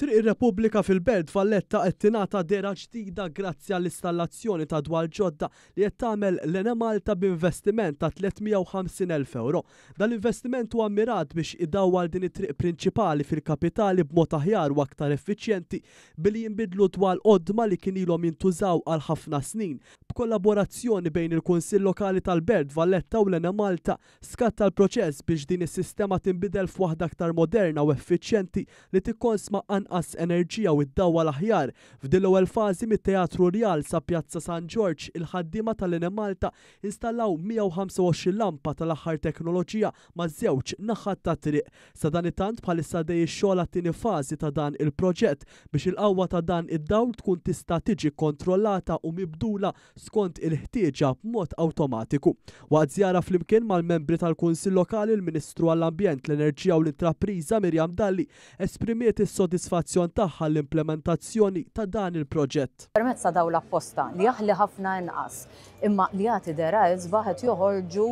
Triq ir-Repubblika fil-Belt Valletta qed tingħata dehra ġdida grazzi għall-istallazzjoni ta' dwal ġodda li qed tagħmel l-Enemalta b'investiment ta' 350,000 ewro. Dan l-investiment huwa mmirat biex idawwal din it-triq prinċipali fil-kapitali b'mod aħjar u aktar effiċjenti billi jinbidlu dwal qodma li kien ilhom jintużaw għal ħafna snin. B'kollaborazzjoni bejn il-Kunsill Lokali tal-Belt Valletta u l-Enemalta, Skatta l-proċess biex din is-sistema tinbidel f'waħda aktar moderna u effiċjenti li tikkonsma anqas enerġija u ddawwal aħjar. F'din l-ewwel fażi mit-Teatru Rjal sa Pjazza San Ġorġ, il-ħaddiema tal-Enemalta installaw 125 lampa tal-aħħar teknoloġija maż-żewġ naħat tat-triq. Sadanittant bħalissa għaddej ix-xogħol għat-tieni fażi ta' dan il-proġett biex il-qawwa ta' dan id-dawl tkun tista' tiġi kkontrollata u mibdula skont il-ħtieġa b'mod awtomatiku. Waqt żjara flimkien mal-membri tal-Kunsill Lokali l-Ministru għall-Ambjent, l-Enerġija u l-Intrapriża Miriam Dalli esprimiet is-sodisfazzjon tagħha għall-implementazzjoni ta' dan il-proġett. Permezz ta' dawl apposta li jaħli ħafna inqas imma li jagħti dehra isbaħ qed joħorġu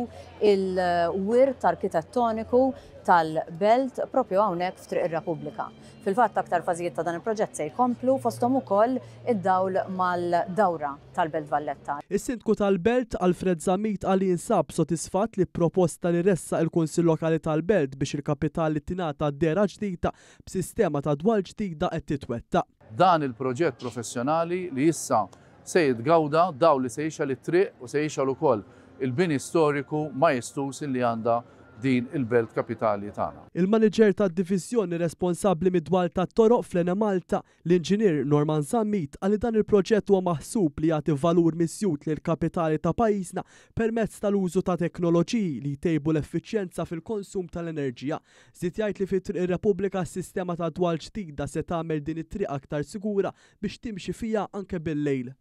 l-wirt arkitettoniku tal-belt propju hawnhekk f'Triq ir-Repubblika. Fil-fatt aktar fażijiet ta' dan il-proġett se jkomplu fosthom ukoll id-dawl mal-dawra tal-Belt Valletta. Is-Sindku tal-Belt, Alfred Zammit qal li jinsab sodisfatt li proposta li ressaq il-Kunsill Lokali tal-Belt biex il-kapitali tingħata dehra ġdida b'sistema ta' dwal ġdida qed titwettaq. Dan il-proġett professjonali li issa se jitgawda dawl li se jixgħel it-triq u se jixgħel ukoll il-bini storiku majestuż li għandha din il-belt kapitali tagħna. Il-Maniġer tad-Diviżjoni responsabbli mid-dwal tat-toroq fl-Enemalta, l-Inġinier Norman Zammit, qal li dan il-proġett huwa maħsub li jagħti valur miżjud lill-kapitali ta' pajjiżna permezz tal-użu ta' teknoloġiji li jtejbu l-effiċjenza fil-konsum tal-enerġija. Żied jgħid li fi Triq ir-Repubblika s-sistema ta' dwal ġdida se tagħmel din it-triq aktar sigura biex timxi fiha anke bil-lejl.